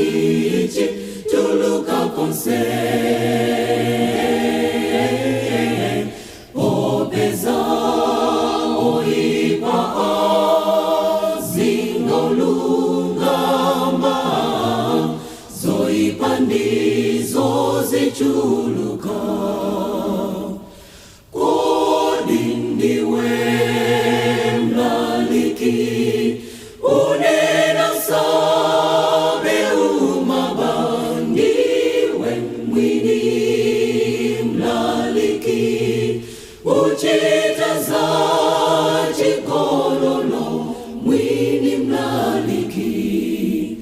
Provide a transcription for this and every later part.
Sichituluka konse Popeza oipa zingolungama Zoipa ndizo zichuluka Kodi ndiwe mlaliki Unena sabe umaba ndiwe mwini mlaliki Uchita za chigololo mwini mlaliki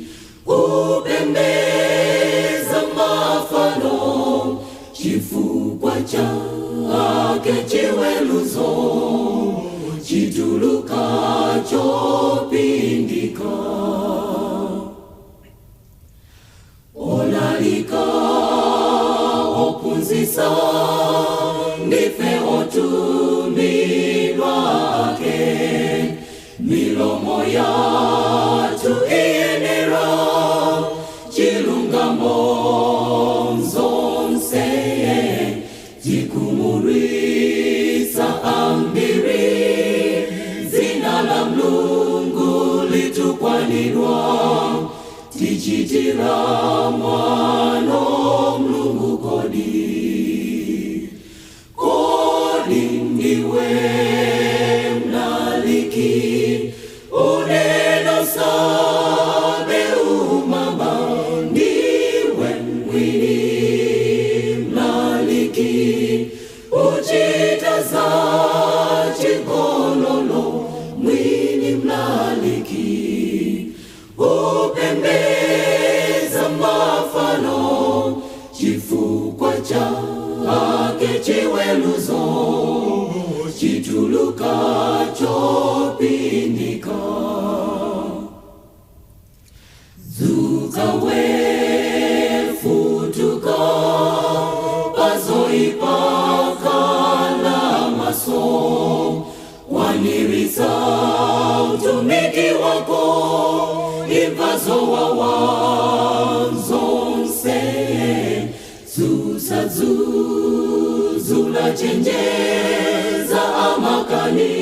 Upembeza mafano chifukwa chake chiweruzo Chituluka chopindika Olalika ophunzitsa ndife otumidwake Milomo yathu iyenera chilungamo zonse Tikumurisa ambiri Zina la Mulungu litukwanidwa Tichitira mwano Mulungu kodi Kodi ndiwe mlaliki Unena sabe umaba ndiwe mwini mlaliki Uchita za chigololo mwini mlaliki Upembeza mafano chifukwa chake chiweruzo Chituluka chopindika Dzuka wefutuka pazoipa kala maso Kwaniritsa utumiki wako imva zowawa zonse Susa chenjeza amakani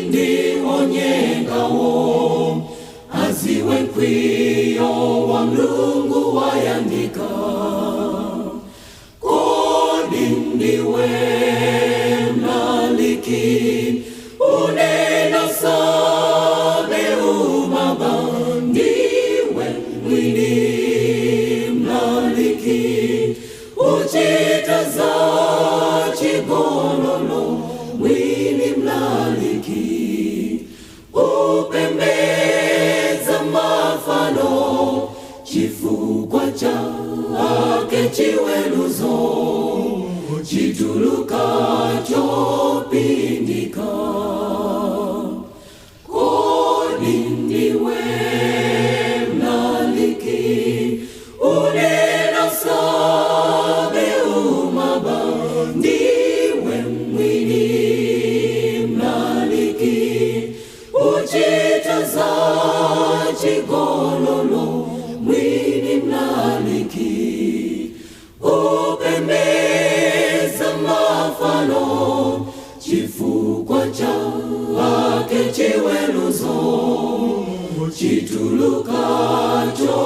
ndi onyengawo Aziwe mkwiyo wa Mulungu wayandika Kodi ndiwe mlaliki Unena sabe umaba ndiwe mwini mlaliki Uchita za chigololo mwini mlaliki Upembeza mafano chifukwa chake chiweruzo Chituluka chopindika Kodi ndiwe mlaliki Unena sabe umaba ndiwe mwini mlaliki Uchita za chigololo mwini mlaliki Upembeza mafano chifukwa chake chiweruzo Chituluka chopindika.